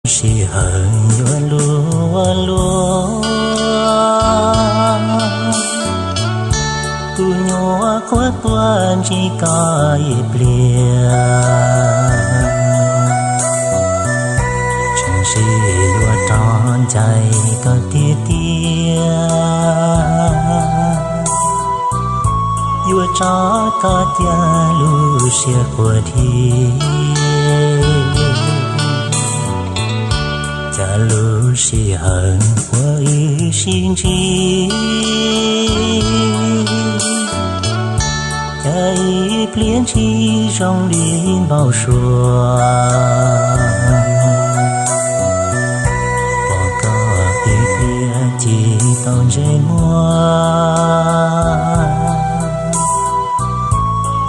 Sij hawm yuav luag ua luaj, tus nyuam qhuav tuaj ntsib koj ib pliag, tseem sij yuav rov ncaim koj tiag tiag, yuav tso koj cia lub siab quaj dhi. Cas lub sij hawm uas wb sib ntsib, cas ib pliag ntshis zoo li npau suav, pom koj ib pliag ces tau ntsej muag,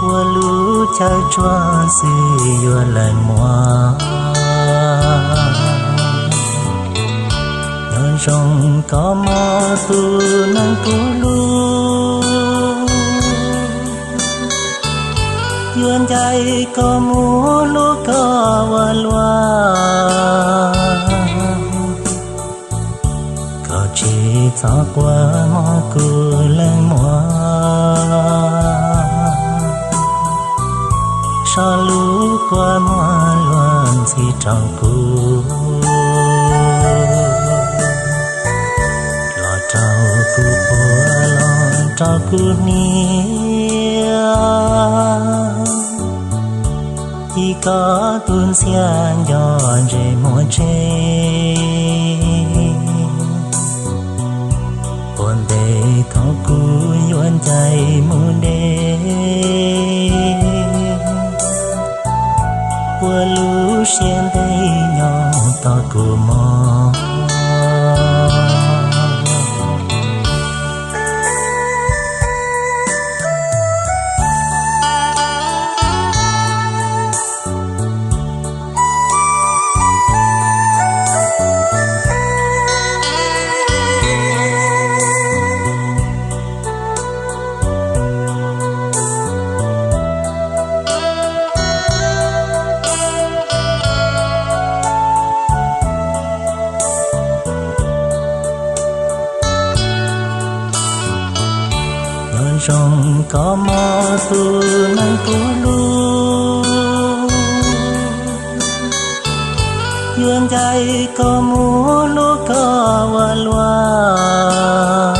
ua lub chaw tsuag xwb yuav lees muab. Nyob zoo koj mog tus neeg kuv hlub, yuav ncaim koj mus hlub koj ua luaj. Koj tsis txhob quaj mog kuv leej muam, so lub kua muag luag ntxhi rau kuv, los rau kuv puag los rau kuv hniav. Ib koj tus ntxhias nco ntsej muag tseg, ua ntev thaum kuv yuav ncaim mus deb, ua lub siab ntev nyob tos kuv mog. Nyob zoo koj mog tus neeg kuv hlub, yuav ncaim koj mus hlub koj ua luaj.